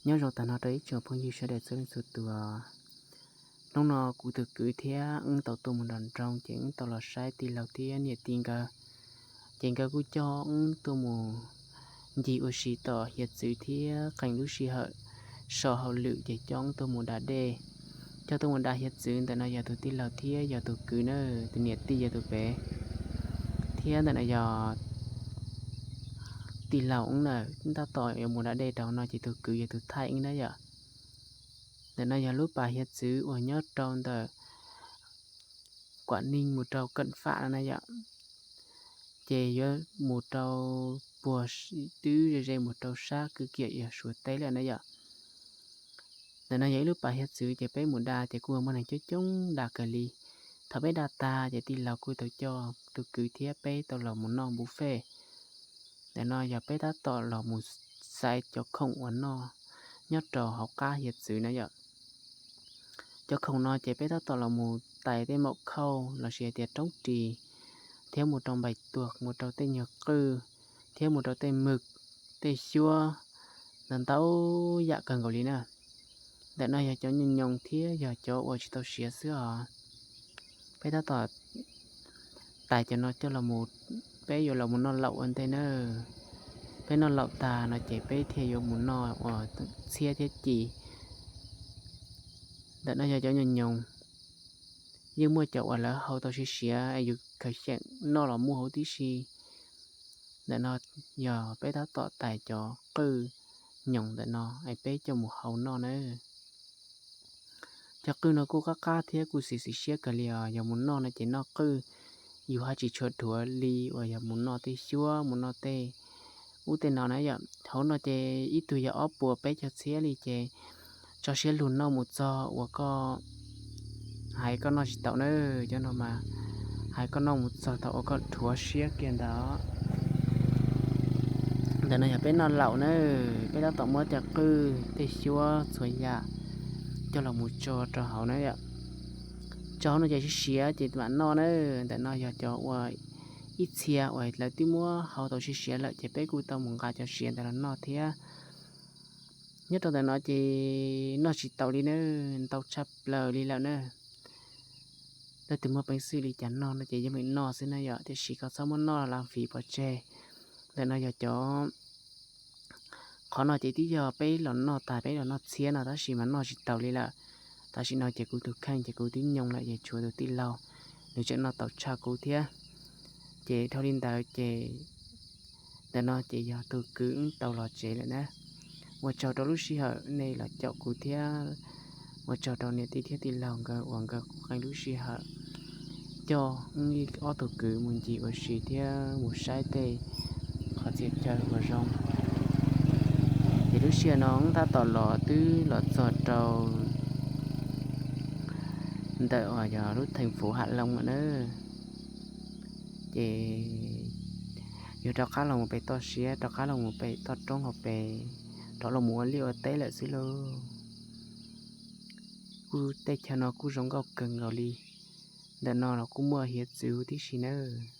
Nyob zoo tag nrho rau ib tsoom phooj ywg sawv daws txhua leej txhua tus. Hnub no kuv tus kwv thiab wb tau tuaj mus nram nroog ces wb tau los saib tij laug thiab niam tij nkawd. Ces nkawd kuj coj wb tuaj mus ncig ua si tom hiav txwv thiab qee lub sij hawm so hauj lwm ces coj wb tuaj mus da dej. Coj tuaj mus da hiav txwv ntawm no yog tus tij laug thiab yog tus kwv na, tus niam tij yog tus pem. Thiab ntawm no yog tij laug wb na, tab tom yuav mus da dej rau no ces tus kwv yog tus thaij wb na yom. Ntawm no yog lub pas hiav txwv uas nyob rau ntawm Kuam Neeg mus rau Kam Faj no na yom. Ces yuav mus rau puag twb ze ze mus rau sab kwj kiam yog Suav teb lawm na yom. Ntawm no yog ib lub pas hiav txwv ces peb mus da ces kuj muaj neeg coob coob da kawg li. Thaum peb da tag ces tij laug kuj tau coj tus kwv thiab peb tau los mus noj buffet. Ntawm no yog peb tab tom los mus xaiv cov khoom uas noj nyob rau hauv qab hiav txwv na yom. Cov khoom no ces peb tab tom los mus tais tej maum khauj los sis hais tias roob ris, thiab mus rau npaim tuag, mus rau tej nyuag qwj, thiab mus rau tej mwg, tej xyuab, ntau ntau yam kawg nkaus li na. Ntawm no yog cov nyoos nyoos thiab yog cov uas tsis tau siav xwb os. Peb tab tom tais cov no coj los, peb yuav los mus noj laum ua ntej na. Peb noj laum tag no ces peb thiaj yuav mus noj uas txhiab thiab ci. Ntawm no yog cov nyoos nyoos, yeej muaj cov uas lawv hau tau siav siav es yus khaws xyeem noj los muaj huv tib si. Ntawm no yog peb tab tom tais cov qwj nyoos ntawm no es peb coj mus hau noj na. Cov qwj no kuj qab qab thiab kuj xis xis siab kawg li os. Yog mus noj no ces noj qwj, yus haj tsis tshua dhuav li uas yog mus noj tej xyuab mus noj tej ub tej no na yom. Hauv no ces ib tug yog ob puas peb caug txhiab li ces tso siab lug noj mus txog uas koj hais koj noj tsis taus na. Cov no mas hais koj noj mus txog thaum uas koj dhuav siab kiag ntawd. Ntawm no yog peb noj laum na, peb tab tom muab tej qwj tej xyuab txhua yam coj los mus tso rau hauv na yom. Tso hauv no ces siav siav ces mam noj na. Ntawm no yog cov uas ib txhia uas lawv twb muab hau tau siav siav lawm ces peb kuj tau mus nqa cov siav ntawd los noj thiab. Nyob rau ntawm no ces noj tsis taus li na, ntau tshaj plaws li lawm na. Leej twg muaj peev xwm li cas noj no ces yeej meem noj xwb na yom, tiam sis koj txhob muab noj la fiv pov tseg. Ntawm no yog cov, qhov no ces twb yog peb los noj tas, peb los noj txhiab no tab sis mas noj tsis taus li lawm. Tam sim no ces kuv tus kheej ces kuv twb nyoos lawm ces tshuav tus tij laug, nws tseem noj tau tshaj kuv thiab. Ces dhau li ntawd ces ntawm no ces yog tus kwv wb tau los tsev lawm na. Ua tsaug rau lub sij hawm nej los caum kuv thiab ua tsaug rau niam tij thiab tij laug nkawd uas nkawd qee lub sij hawm coj wb ob tug kwv mus ncig ua si thiab mus saib tej qhov txhia chaw uas zoo. Ces lub sij hawm no wb tab tom los twb los txog rau ntawm uas yog lub theej fuv Ham Loo lawm na. Ces yuav rov qab los mus pem toj siab, rov qab los mus pem toj roob hauv pes, rov los mus ua liaj ua teb lawm xwb lauj. Kuj teb chaws no kuj zoo nkauj kawg nkaus li. Ntawm no los kuj muaj hiav txwv huv tib si nawb.